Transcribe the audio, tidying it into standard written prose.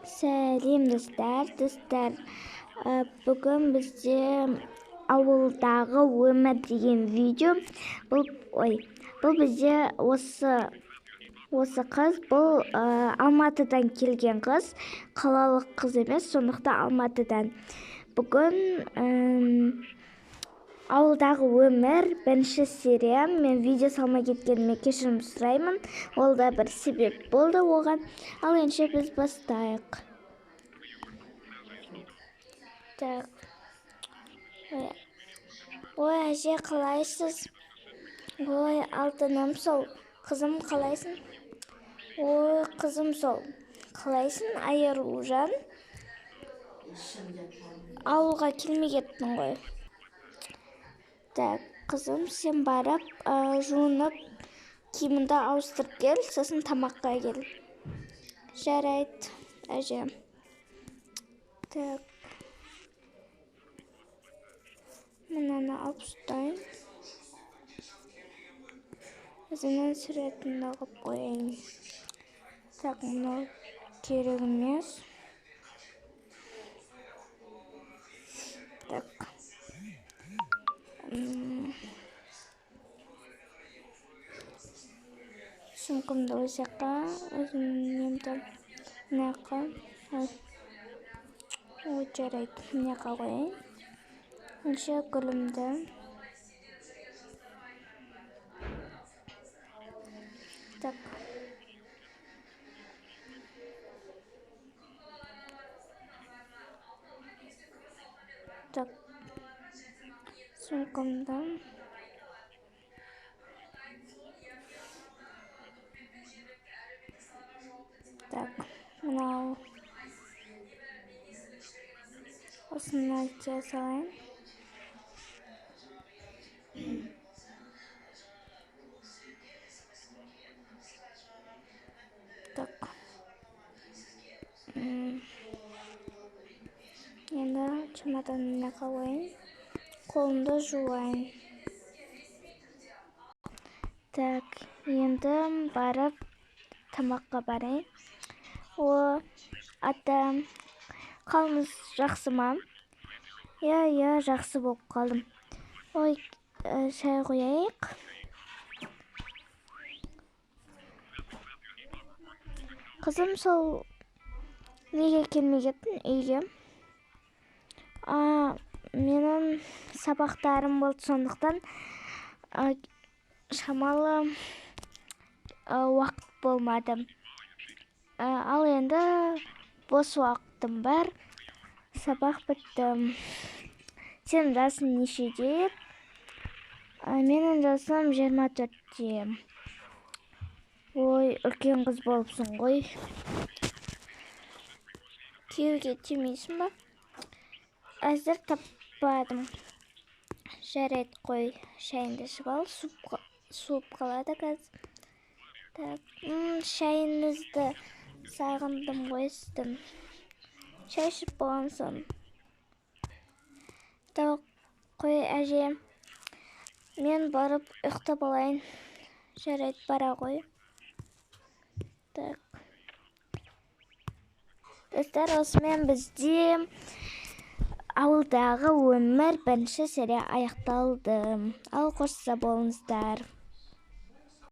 Сәлем, достар, достар. Бүгін бізде ауылдағы өмір деген видео. Бұл, ой, бұл бізде осы қыз, бұл Алматыдан келген қыз, қалалық қыз емес, сондықтан Алматыдан. Бүгін ауылдағы өмір бірінші серия. Мен видео салмай кеткеніме кешірім сұраймын. Ол да бір себеп болды оған. Ал ендеше біз бастайық. Так. Ой, ой, әже, қалайсыз? Ой, алтыным сол. Қызым, қалайсың? Ой, қызым сол. Қалайсың, Айаружан? Ауылға келмей кеттің ғой. Так, қызым, сен барып, жуынып, киіміңді ауыстырып кел, сосын тамаққа кел. Жарайды, әже. Так. Мынаны алып ұстайын. Өзімнің суретімді қойып қояйын. Так, мынау керек емес. Так. Сумкамды осы жаққа, өзімнің немді мына жаққа. Ой, жарайды, мына жаққа қояйын. Ендеше гүлімді. Так. Так. Сумкамды. Так, мынау. Осыны кие салайын. Так. Енді чемоданымды қояйын. Қолымды жуайын. Так, енді барып тамаққа барайын. О, ата, қалыңыз жақсы ма? Иә, иә, жақсы болып қалдым. Ой, шай қояйық. Қызым, сол неге келмей кеттің үйге? Менің сабақтарым болды, сондықтан шамалы уақыт болмады. Ал енді бос уақытым бар. Сабақ бітті. Сенің жасың нешеде? Менің жасым жиырма төртте. Ой, үлкен қыз болыпсың ғой. Күйеуге тимейсің ба? Әзір таппадым. Жарайды, қой, шайыңды ішіп ал, суып қалады қазір. Так, шайыңызды сағындым ғой сіздің. Шай ішіп болған соң. Так, қой, әже. Мен барып ұйықтап алайын. Жарайды, бара ғой. Так. Достар, осымен бізде ауылдағы өмір бірінші серия аяқталды. Ал қош сау болыңыздар.